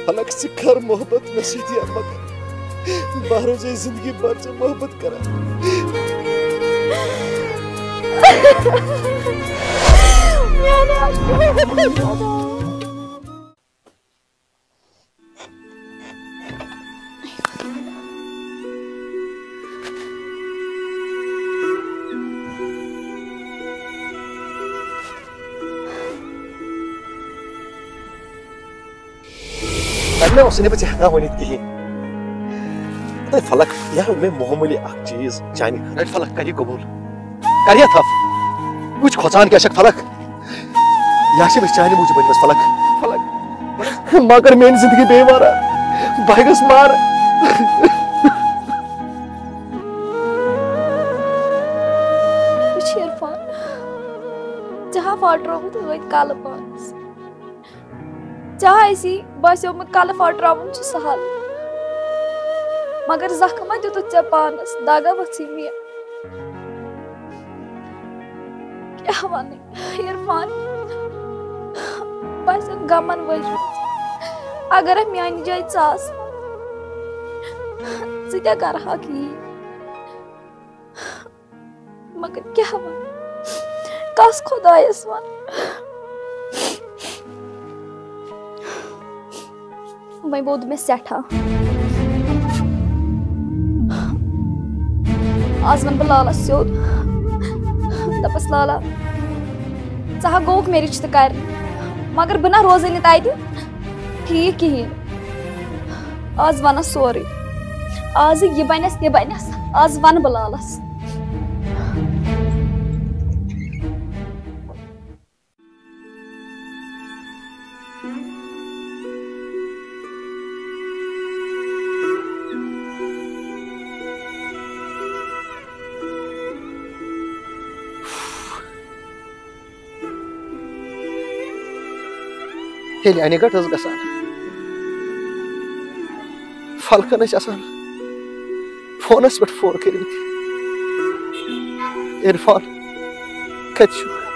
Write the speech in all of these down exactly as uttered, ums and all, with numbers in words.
فلک، ژٕ کر محبت مےٚ سۭتۍ، یا مگر بہٕ روزے زندگی بھر ژےٚ محبت کران۔ تَمہِ اوس نہٕ بہٕ ژےٚ ہٮ۪کان ؤنِتھ کِہیٖنۍ۔ تہٕ فلک، یہِ ہا مےٚ معموٗلی اکھ چیٖز چانہِ خٲطرٕ۔ فلک، کر یہِ قبوٗل؟ کر یہِ تھپھ؟ وٕچھ، کھۄژان کیٛاہ چھکھ فلک؟ یہِ ہا چھِ مےٚ چانہِ موٗجوٗب أنمٕژ فلک۔ فلک، مگر میٛٲنۍ زندگی بیٚیہِ وارٕ۔ بہٕ ہا گژھٕ مارٕ۔ وٕچھ عرفان، ژےٚ ہا پھاٹرووُتھ ٲدۍ کلہٕ پانس۔ ژےٚ آسی باسیومُت کلہٕ پھاٹراوُن چھُ سہل، مگر زخم ہا دیُتُتھ ژےٚ پانس، دگہ ؤژھٕے مےٚ۔ کیٛاہ ونہٕ عرفان، بہٕ آسن غمن ؤجمٕژ۔ اگر میانہِ جایہِ ژٕ آسہٕ، ژٕ تہِ کرہاکھ یی۔ مگر کیٛاہ وَنہٕ؟ کَس خۄدایَس وَنہٕ؟ وۄنۍ ووٚد مےٚ سٮ۪ٹھاہ۔ آز وَنہٕ بہٕ لالَس سیوٚد۔ دَپَس، "لالا، ژٕ ہا گوٚوُکھ مےٚ رِشتہٕ کَرنہِ، مگر بہٕ نہ روزَے نہٕ تَتہِ ٹھیٖک کِہیٖنۍ۔ آز وَنَس سورُے۔ آز یہِ بَنٮ۪س، یہِ بَنٮ۪س، آز وَنہٕ بہٕ لالَس۔" ییٚلہِ اَنہِ گَٹ ٲس گژھان، فلکن ٲسۍ آسان فونس پٮ۪ٹھ فون کٔرمٕتۍ، "عرفان، کتہِ چھُکھ؟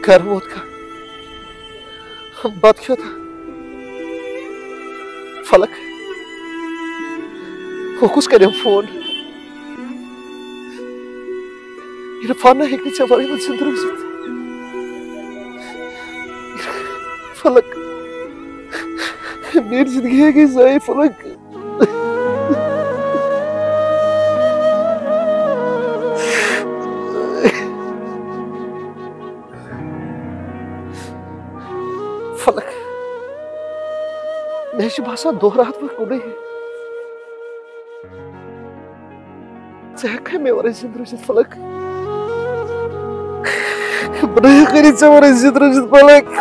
گرٕ ووت کھا؟ بتہٕ کھیوٚت کھا؟" فلک، ہُہ کُس کَرِ فون؟ عرفان نہ ہیٚکہِ نہٕ ژےٚ ورٲے وۄنۍ زِندٕ روٗزِتھ۔ فلک، میٲنۍ زندگی ہے گٔے ضایع، فلک۔ فلک، مےٚ چھُ باسان دۄہ راتھ وۄتھ کُنُے۔ ژٕ ہٮ۪ککھا مےٚ ورٲے زِندٕ روٗزِتھ، فلک؟ بہٕ نہٕ ہٮ۪کہٕ نہٕ ژےٚ ورٲے زِندٕ روٗزِتھ، فلک۔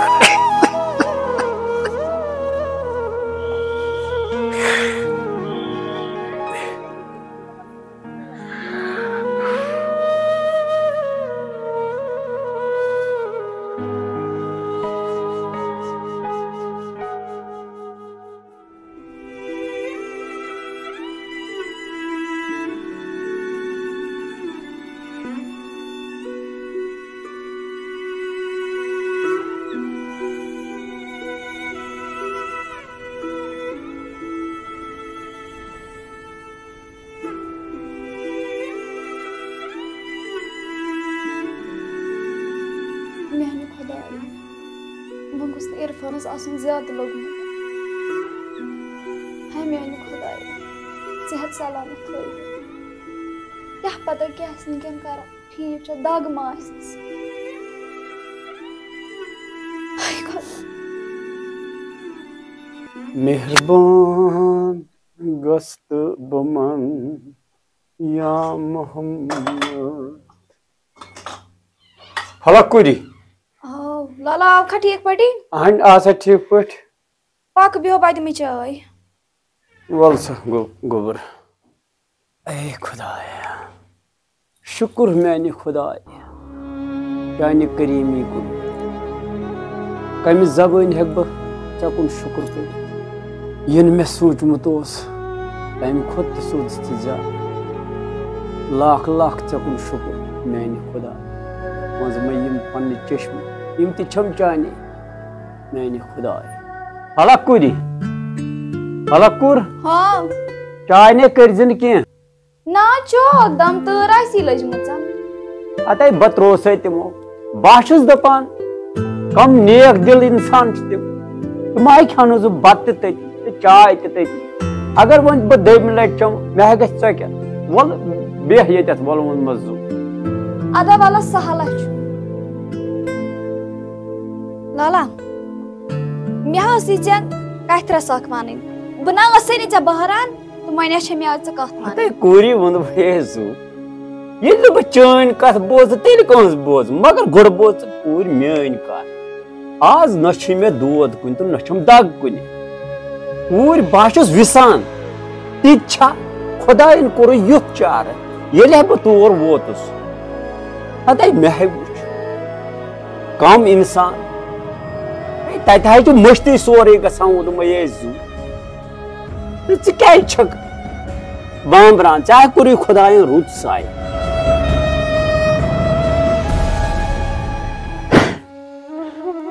میانہِ خۄدایہِ، وۄنۍ گوٚژھ نہٕ عرفانس آسُن زیادٕ لوٚگمُت۔ ہے میانہِ خۄدایہِ، صحت سلامت تھٲیِو۔ کیٛاہ پتہ کیٛاہ آسہِ وٕنکیٚن کران، ٹھیٖک چھا، دگ ما آسٮ۪س؟ ہے خۄدا۔ مہربان گژھ تہٕ بہٕ من یا محمد۔ فلک کوٗری۔ آو، لالا آو کھا ٹھیٖک پٲٹھی؟ اہن، آ سا ٹھیٖک پٲٹھۍ۔ پکھ بیٚہو، بہٕ دِمہٕ چاے۔ وَل سا گو-، گوٚبُر۔ اے خۄدایا، شُکُر میانہِ خۄدایہِ، چانہِ کریٖمی کُن۔ کمہِ زبٲنۍ ہٮ۪کہٕ بہٕ ژےٚ کُن شُکُر کٔرِتھ؟ یہِ نہٕ مےٚ سوٗنٛچمُت اوس، تَمہِ کھۄتہٕ تہِ سوٗنٛچ ژٕ زیادٕ۔ لاکھ لاکھ ژےٚ کُن شُکُر میانہِ خۄدا۔ منٛزٕ مےٚ یِم پننہِ چشمہٕ، یِم تہِ چھَم چانے میانہِ خۄدایہِ۔ ہلا کوٗری، ہلا کوٗر، ہاں۔ چاے نے کٔرۍ زِ نہٕ کینٛہہ۔ نا چوک دم تۭر آسی لٔجمٕژ۔ اتے بہٕ تروسے تِمو۔ بہٕ ہا چھُس دپان، کم نیک دل انسان چھِ تِم۔ تِم آے کھٮ۪نو زٕ بتہٕ تہِ تٔتی تہٕ چاے تہِ تٔتی۔ اگر وۄنۍ بہٕ دوٚیمہِ لٹہِ چٮ۪مہٕ، مےٚ ہا گژھِ ژۄکیٛاہ۔ وَلہٕ بیٚہہ ییٚتٮ۪تھ وَلہٕ ووٚنمَس زُو۔ ادا وَلہٕ سہلہ چھُ۔ لالا، مےٚ ہا ٲسٕے ژےٚ کَتھِ رَژھ اَکھ وَنٕنۍ۔ بہٕ نہ ٲسٕے نہٕ ژےٚ بہران، تہٕ وۄنۍ ہا چھےٚ مےٚ آز ژےٚ کَتھ وَنٕنۍ۔ ہتے کوٗری ووٚنُم ہے زُو، ییٚلہِ نہٕ بہٕ چٲنۍ کَتھ بوزٕ، تیٚلہِ کٕہٕنٛز بوزٕ؟ مگر گۄڈٕ بوز ژٕ کوٗرۍ میٛٲنۍ کَتھ۔ آز نہ چھُے مےٚ دود کُنہِ تہٕ نہ چھَم دَگ کُنہِ۔ کوٗرۍ، بہٕ ہا چھُس وِسان۔ تہِ تہِ چھا؟ خۄدایَن کوٚرُے یُتھ چارٕ، ییٚلہِ ہا بہٕ تور ووتُس۔ ہتے مےٚ ہے وُچھ، کم انسان۔ ہے، تتہِ ہا چھُ مٔشتٕے سورُے گژھان، ووٚنمَے ہے زُو۔ تہٕ ژٕ کیٛازِ چھَکھ بامبران؟ ژےٚ ہا کوٚرُے خۄدایَن رُت ساے۔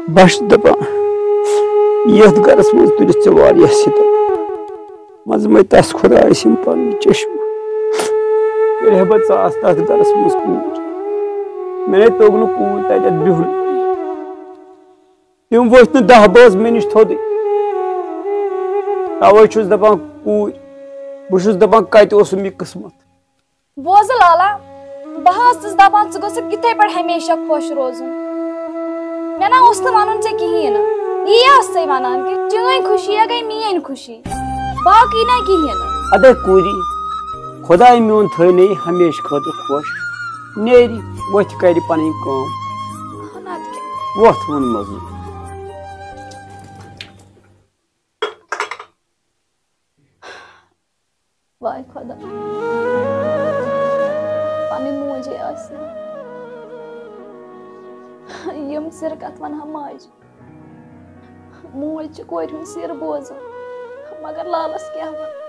بہٕ چھُس دَپان، یَتھ گَرَس منٛز تُلِتھ ژےٚ واریاہ سِتَم۔ منٛزٕ مَے تَس خۄدایَس یِم پَنٕنۍ چٔشمہٕ۔ ییٚلہِ ہے بہٕ ژاس تَتھ گَرَس منٛز کوٗر، مےٚ نے توٚگ نہٕ کوٗرۍ تَتٮ۪تھ بِہُن۔ تِم ؤتھۍ نہٕ دَہ بٲژ مےٚ نِش تھوٚدُے۔ تَوَے چھُس دَپان کوٗرۍ، بہٕ چھُس دَپان کَتہِ اوسُم یہِ قٕسمَت۔ بوزٕ لالا، بہٕ حظ چھَس دَپان ژٕ گوٚژھُکھ یِتھَے پٲٹھۍ ہمیشہ خۄش روزُن۔ مےٚ نہ اوس نہٕ وَنُن ژےٚ کِہیٖنۍ نہٕ۔ یی ٲسَے وَنان کہِ چٲنۍ خوشی یا گٔے میٛٲنۍ خوشی، باقٕے نہ کِہیٖنۍ نہٕ۔ اَدے کوٗری، خۄداے میون تھٲینَے ہمیشہِ خٲطرٕ خۄش۔ نیرِ، وۄتھِ کَرِ پَنٕنۍ کٲم۔ اَہَن اَدٕ کیٛاہ۔ وۄتھ ووٚنمَس۔ واے خۄدا، پنٕنۍ موجے آسہِ نہٕ۔ یِم سِرٕ کتھ ونہٕ ہا ماجہِ۔ موج چھِ کورِ ہُنٛد سِر بوزان، مگر لالس کیٛاہ ونہٕ؟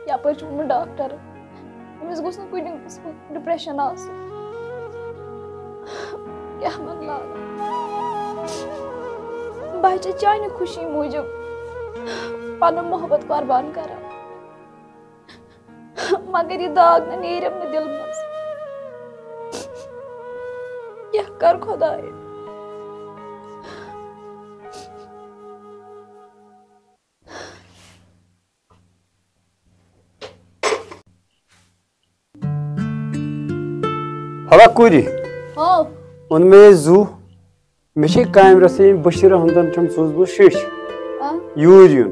یپٲرۍ چھُ ووٚنمُت ڈاکٹرن، أمِس گوٚژھ نہٕ کُنہِ قٕسمُک ڈپریشن آسُن۔ کیٛاہ وَنہٕ لالا؟ بہٕ ہا چھَس چانہِ خوشی موٗجوٗب پَنُن محبت قۄربان کران، مگر یہِ داغ نہٕ نیرِم نہٕ دِلہٕ منٛز۔ کیٛاہ کَرٕ خۄدایا؟ ہلا کوٗری۔ ہو۔ اوٚن مےٚ یہِ زُو۔ مےٚ چھے کامہِ رژھِ ییٚمۍ بشیٖر احمدن چھُم سوٗزمُت شیٚچھ آ۔ یوٗرۍ یُن۔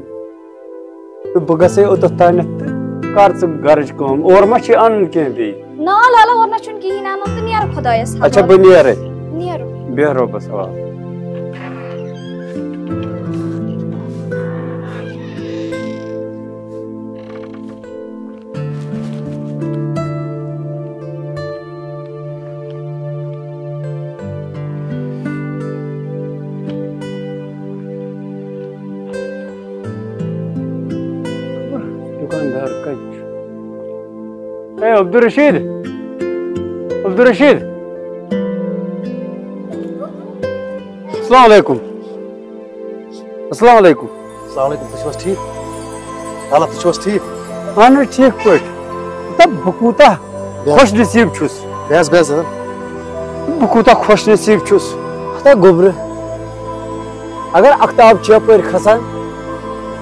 تہٕ بہٕ گژھے اوٚتَتھ تانٮ۪تھ تہٕ کر ژٕ گرٕچ کٲم۔ اورٕ ما چھُے اَنُن کینٛہہ بیٚیہِ؟ نا لالا، اورٕ نہ چھُنہٕ کِہیٖنۍ اَنُن تہٕ نیرٕ خۄدایَس اچھا، حوالہٕ۔ بہٕ نیرے۔ نیرو۔ بیٚہہ رۄبَس حوالہٕ۔ دُکاندار کَتہِ چھُ؟ اے عبدالرشید، عبدالرشید۔ السلام علیکم۔ السلام علیکم۔ السلام علیکم، تُہۍ چھِو حظ ٹھیٖک؟ حالت، تُہۍ چھِو حظ ٹھیٖک؟ اہن حظ، ٹھیٖک پٲٹھۍ۔ دَپ، بہٕ کوٗتاہ بیٚہہ۔ خۄش نصیٖب چھُس۔ بیٚہہ حظ، بیٚہہ حظ، اہن۔ بہٕ کوٗتاہ خۄش نصیٖب چھُس۔ ہتا گوٚبرٕ، اگر اختاب چھُ یَپٲرۍ کھسان،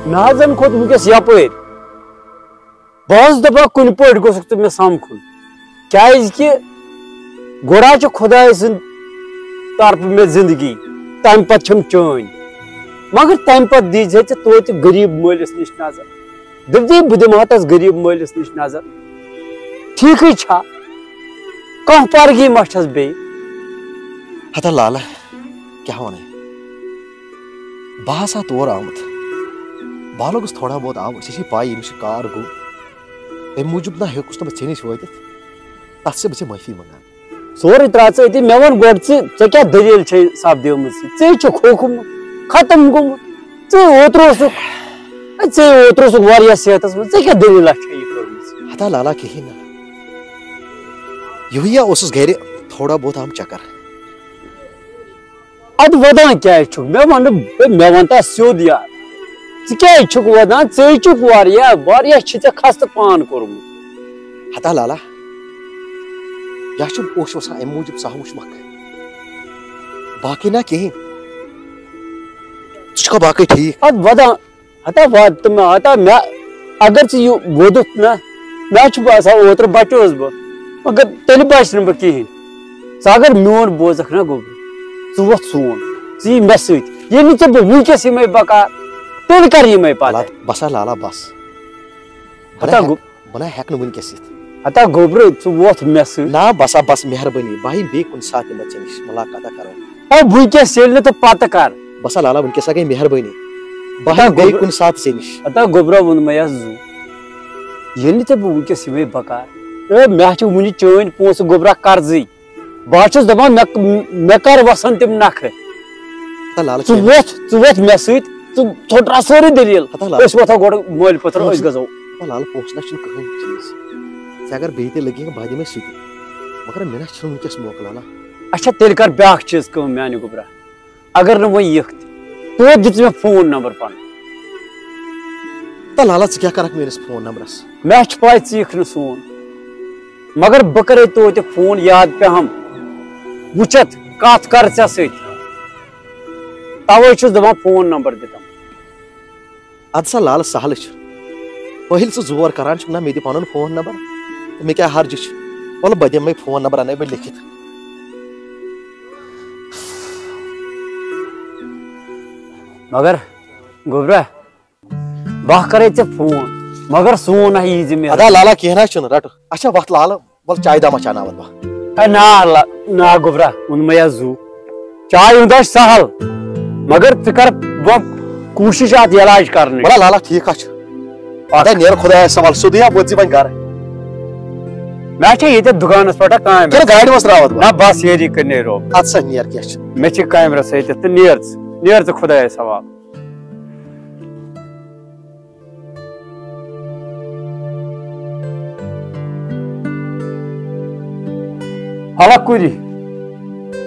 مےٚ حظ زَن کھوٚت وٕنکیٚس یَپٲرۍ۔ بہٕ حظ دَپان، کُنہِ پٲٹھۍ گوٚژھُکھ ژٕ مےٚ سَمکھُن، کیٛازِ کہِ گۄڈٕ حظ چھِ خۄداے سٕنٛدِ طرفہٕ مےٚ زِندگی، تَمہِ پَتہٕ چھَم چٲنۍ۔ مگر تَمہِ پَتہٕ دیٖزِ ہے ژٕ توتہِ غریٖب مٲلِس نِش نظر، دَپدی بہٕ دِمہٕ ہا تَس غریٖب مٲلِس نِش نظر۔ ٹھیٖکٕے چھا؟ کانٛہہ پَرگی ما چھَس بیٚیہِ؟ ہتا لالا، کیٛاہ وَنَے؟ بہٕ ہسا تور آمُت۔ بہٕ لوٚگُس تھوڑا بہت آوُر، ژےٚ چھے پَے، ییٚمِس یہِ کار گوٚو، تَمہِ موٗجوٗب نہ ہیوٚکُس نہٕ بہٕ ژےٚ نِش وٲتِتھ۔ تَتھ چھِ بہٕ ژےٚ معٲفی منٛگان۔ سورُے ترٛاو ژٕ أتی، مےٚ وَن گۄڈٕ ژٕ، ژےٚ کیٛاہ دٔلیٖل چھے سپدیمٕژ؟ ژےٚ چھُ کھوکھمُت، ختم گوٚمُت۔ ژٕ اوترٕ اوسُکھ، ژٕ اوترٕ اوسُکھ واریاہ صحتَس منٛز، ژےٚ کیٛاہ دٔلیٖلہ چھے یہِ کٔرمٕژ؟ ہتا لالا کِہیٖنۍ نہٕ۔ یِہُے یا اوسُس گرِ، تھوڑا بہت آم چکر۔ اَدٕ وَدان کیٛازِ چھُکھ؟ مےٚ وَنہٕ، مےٚ وَن تہٕ سیوٚد یار۔ ژٕ کیٛازِ چھُکھ وَدان؟ ژٕے چھُکھ واریاہ، واریاہ چھِ ژےٚ خستہٕ پان کوٚرمُت۔ ہتا لالا، یا چھُم اوش وَسان اَمہِ موٗجوٗب سَہہ وٕچھمَکھ۔ باقٕے نہ کِہیٖنۍ۔ ژٕ چھُکھا باقٕے ٹھیٖک؟ اَدٕ وَدان، ہتا وَد تہٕ مےٚ، ہتا مےٚ، اگر ژٕ یہِ ووٚدُتھ نہ، مےٚ چھُ باسان اوترٕ بَچیوس بہٕ، مگر تیٚلہِ بَچہٕ نہٕ بہٕ کِہیٖنۍ۔ ژٕ اگر میون بوزَکھ نہ گوٚبرٕ، ژٕ ووٚتھ سون، ژٕ یہِ مےٚ سۭتۍ۔ ییٚلہِ نہٕ ژےٚ بہٕ وٕنکیٚس یِمَے بکار، تیٚلہِ کَر یِمَے پَتہٕ؟ لالا، بَسا لالا، بَس۔ ہتا بہٕ نہ گوٚب-، ہٮ۪کہٕ، بہٕ نہ ہٮ۪کہٕ نہٕ وٕنکیٚس یِتھ۔ ہتا گوٚبرٕ، ژٕ ووتھ مےٚ سۭتۍ۔ نہ، بَسا بَس، مہربٲنی، بہٕ یِمہٕ بیٚیہِ کُنہِ ساتہٕ یِمہٕ ژےٚ نِش، مُلاقاتہ کَرو۔ ہے، وٕنکیٚس ییٚلہِ نہٕ تہٕ پَتہٕ کَر؟ بَسا لالا، وٕنکیٚس ہا گٔے مہربٲنی، بہٕ ہتا یِمہٕ بیٚیہِ گوٚبرٕ، کُنہِ ساتہٕ ژےٚ نِش۔ ہتا گوٚبرا ووٚن مےٚ یَس زُو، ییٚلہِ نہٕ ژےٚ بہٕ وٕنکیٚس یِمَے بکار۔ ہے، مےٚ ہا چھِ وٕنہِ چٲنۍ پونٛسہٕ گوٚبرا قرضٕے۔ بہٕ ہا چھُس دَپان، مےٚ، مےٚ کَر وَسَن تِم نَکھٕ؟ ہتا لالہٕ ژٕ کینٛہہ وۄتھ، ژٕ وۄتھ مےٚ سۭتۍ، ژٕ ژھوٚٹرا سورُے دٔلیٖل۔ ہتا لالہٕ أسۍ وۄتھو گۄڈٕ مٲلۍ پٔتھر، أسۍ گژھو۔ ہتا لالہٕ، پونٛسہٕ نہ چھُنہٕ کٕہٕنۍ چیٖز۔ ژےٚ اگر بیٚیہِ تہِ لٔگی، بہٕ دِمے سُہ تہِ۔ مگر مےٚ نہ چھُنہٕ وٕنکیٚس موقعہٕ، لالا۔ اچھا، تیٚلہِ کر بیٛاکھ چیٖز کٲم، میٛانہِ گوٚبرا۔ اگر نہٕ وۄنۍ یِکھ تہِ، توتہِ دِ ژٕ مےٚ فون نمبر پنُن۔ تہٕ لالا، ژٕ کیٛاہ کرکھ میٲنِس فون نمبرس؟ مےٚ چھِ پَے ژٕ یِکھ نہٕ سون، مگر بہٕ کرے توتہِ فون، یاد پیٚہم وٕچھتھ کتھ کر ژےٚ سۭتۍ۔ توے چھُس دپان فون نمبر دِ تم۔ ادٕ سا لالہٕ، سہلٕے چھُ۔ پٔہِل ژٕ زور کران چھُکھ نا، مےٚ دِ پنُن فون نمبر۔ تہٕ مےٚ کیٛاہ حرجہِ چھُ؟ وَلہٕ بہٕ دِمے فون نمبر، انے بہٕ لیکھِتھ۔ مگر گوٚبرا، بہٕ ہا کرے ژےٚ فون، مگر سون ہا یی ذمہٕ۔ ادا لالا، کینٛہہ نہ حظ چھُنہٕ، رٹہٕ۔ اچھا، وَتھ لالہٕ، وَلہٕ چایہِ دامہ چاناوَتھ بہٕ۔ ہے نا لا-، نا گوٚبرا، ووٚن مےٚ یا زُو۔ چاے ہُنٛد آسہِ سہل، مگر ژٕ کر وۄنۍ کوٗشِش اَتھ علاج کرنٕچ۔ وَلہٕ لالا، ٹھیٖک ہا چھُ۔ اَدٕ نیر خۄدایَس حوالہٕ، سیوٚدُے ہا وٲتۍ زِ وۄنۍ گرٕ۔ مےٚ چھےٚ ییٚتٮ۪تھ دُکانَس پٮ۪ٹھ کامہِ۔ کِنہٕ گاڑِ منٛز ترٛاوَتھ بہٕ؟ نہ، بس ییٚتی کَنہِ نیرو۔ اَدٕ سا نیر، کیٚنٛہہ چھُنہٕ۔ مےٚ چھِ کامہِ رَژھ ییٚتٮ۪تھ تہٕ نیر ژٕ، نیر ژٕ خۄدایَس حوالہٕ۔ ہلا کُری۔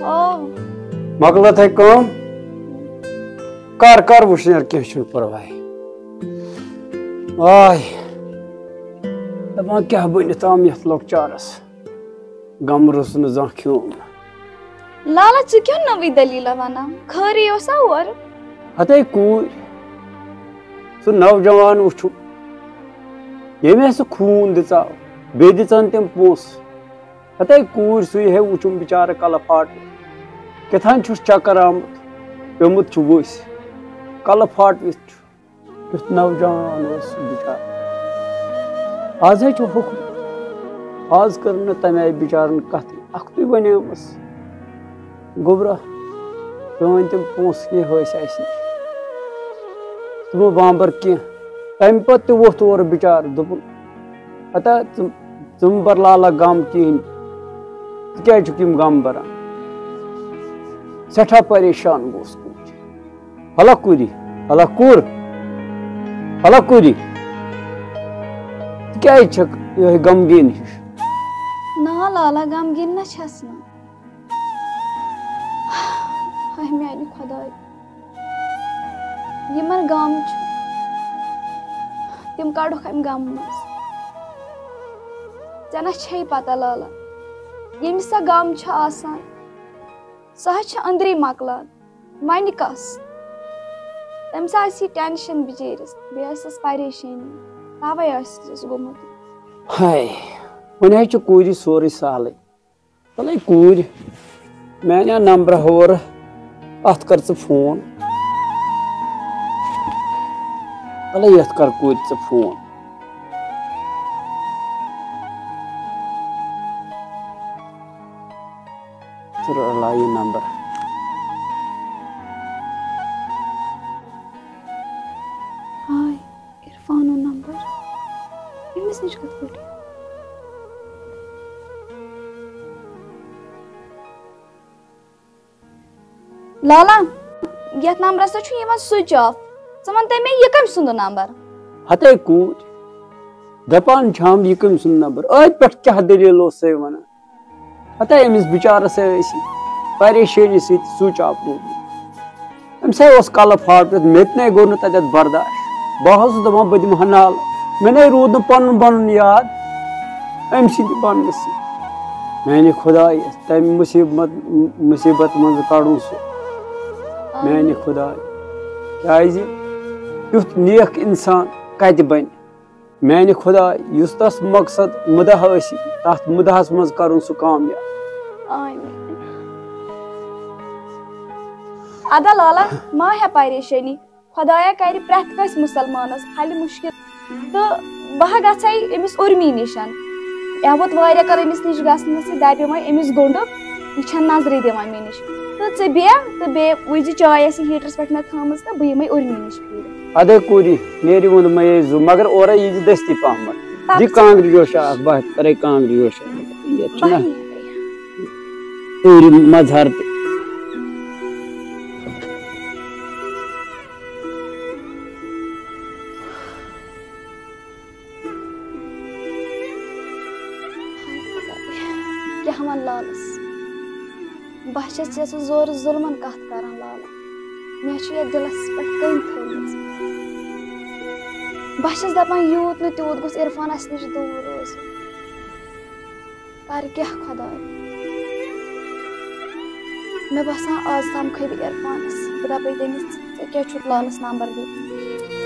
او۔ مۄکلٲتھَے کٲم۔ کر کر وٕچھنیر، کینٛہہ چھُنہٕ پرواے۔ آے۔ دپان کیٛاہ بٔنِتھ آم یتھ لۄکچارس۔ غم روٚس نہٕ زانٛہہ کھیوٚم۔ لالا، ژٕ کیٛاہ نٔوٕے دٔلیٖلہ ونان؟ خٲرٕے اوسا اورٕ؟ ہتے کوٗر، سُہ نوجوان وُچھُم، ییٚمۍ اَسہِ خوٗن دِژاو، بیٚیہِ دِژن تٔمۍ پونٛسہٕ۔ ہتے کوٗر سُے ہے وُچھُم بِچارٕ کلہٕ پھاٹہٕ۔ کیٛاہ تام چھُس چکر آمُت، پیوٚمُت چھُ ؤسۍ۔ کلہٕ پھاٹہٕ وِتھ چھُ۔ کیُتھ نوجوان اوس سُہ بِچارٕ۔ آز ہے چھُ حُکم۔ آز کٔر نہٕ تَمہِ آیہِ بِچارَن کَتھٕے۔ اَکھتُے وَنیمَس، "گوٚبرا، چٲنۍ تِم پونٛسہٕ کینٛہہ ٲسۍ اَسہِ نِش۔ تِمو بامبر کینٛہہ۔" تَمہِ پَتہٕ تہِ ووٚتھ اورٕ بِچارٕ، دوٚپُن، "ہتا ژٕ، ژٕ مہٕ بَر لالا غم کِہیٖنۍ۔ ژٕ کیٛازِ چھُکھ یِم غم بَران؟" سٮ۪ٹھاہ پریشان گوٚو سُہ کوٗر۔ ہلا کوٗری، ہلا کوٗر، ہلا کوٗری۔ ژٕ کیٛازِ چھکھ یِہوٚے غمگیٖن ہِش؟ نہ لالا، غمگیٖن نہ چھَس نہٕ۔ ہاے میٛانہِ خۄداے، یِمن غم چھُ، تِم کڑُکھ اَمہِ غمہٕ منٛز۔ ژےٚ نہ چھے پتہ لالا، ییٚمِس سا غم چھُ آسان، سُہ حظ چھُ أنٛدری مۄکلان۔ وۄنۍ کس؟ تٔمِس آسہِ یہِ ٹینشن بِچٲرِس، بیٚیہِ آسٮ۪س پریشٲنی، توے آسہِ سُہ گوٚمُت۔ ہاے، وۄنۍ حظ چھُ کوٗرِ سورُے سہلٕے۔ وَلَے کوٗرِ، میٛانہِ نمبرٕ ہورٕ، اَتھ کر ژٕ فون۔ وَلَے یَتھ کر کوٗرِ ژٕ فون۔ تہٕ رلایہِ نمبر۔ ہاے، عرفانُن نمبر۔ أمِس نِش کِتھ پٲٹھۍ؟ لالا، یَتھ نمبرَس حظ چھُ یِوان switch off۔ ژٕ وَن تہٕ مےٚ، یہِ کٔمۍ سُنٛد نمبر؟ ہَتے کوٗر، دَپان چھَم، یہِ کٔمۍ سُنٛد نمبر؟ أتھۍ پٮ۪ٹھ کیٛاہ دٔلیٖل اوس سُے وَنان؟ ہتا أمِس بِچارَس ہے ٲسی پریشٲنی سۭتۍ switch off روٗدمُت۔ أمِس ہے اوس کَلہٕ پھاٹھ پیوٚتھ، مےٚ تہِ نے گوٚو نہٕ تَتٮ۪تھ برداش۔ بہٕ ہا اوسُس دَپان، بہٕ دِمہٕ ہا نالہٕ۔ مےٚ نے روٗد نہٕ پَنُن بَنُن یاد، أمۍ سٕنٛدِ بَننہٕ سۭتۍ۔ میٛانہِ خۄدایہِ، تَمہِ مُصیٖبت، مُصیٖبت منٛزٕ کَڑُن سُہ۔ میٛانہِ خۄدایہِ، کیٛازِ یُتھ نیک اِنسان کَتہِ بَنہِ؟ میانہِ خۄداے، یُس تس مقصد مُدعا ٲسی، تتھ مُدعاہس منٛز کرُن سُہ کامیاب۔ آمین۔ ادا لالا، ما ہےٚ پریشٲنی، خۄدایا کرِ پرٛٮ۪تھ کٲنٛسہِ مُسلمانس حل مُشکل۔ تہٕ بہٕ ہا گژھے أمِس اُرمی نِشن۔ مےٚ ووت واریاہ کال أمِس نِش گژھنس، یہِ دپہِ وۄنۍ أمِس گوٚنڈُک، یہِ چھنہٕ نظرٕے دِوان مےٚ نِش۔ تہٕ ژٕ بیٚہہ تہٕ بیٚیہِ وٕچھ زِ چاے آسہِ ہیٖٹرس پٮ۪ٹھ مےٚ تھٲومٕژ تہٕ بہٕ یِمے اُرمی نِش۔ اَدے کوٗری، نیرِ ووٚن مےٚ یے زُو، مگر اورے یی زِ دٔستی پہمتھ۔ تَتھ دِ کانٛگرِ جوشا اکھ، بہٕ کرے کانٛگرِ جوشا۔ یتھ چھُنہ بہٕ ہٮ۪کہٕ۔ تۭرِ مظہر تہِ۔ ہاے خۄداے، کیٛاہ وَنہٕ لالَس؟ بہٕ چھَس ژےٚ سۭتۍ زورٕ ظُلمَن کَتھ کَران لالا۔ مےٚ چھِ یَتھ دِلَس پٮ۪ٹھ کٔنۍ تھٲومٕژ۔ بہٕ چھَس دَپان یوٗت نہٕ تیوٗت گوٚژھ عرفان اَسہِ نِش دوٗر روزُن۔ کَرٕ کیٛاہ خۄداے؟ مےٚ باسان آز تام کھٔے بہٕ عرفانَس۔ بہٕ دَپَے تٔمِس، "ژےٚ کیٛازِ چھُتھ لالَس نمبر دیُتمُت؟"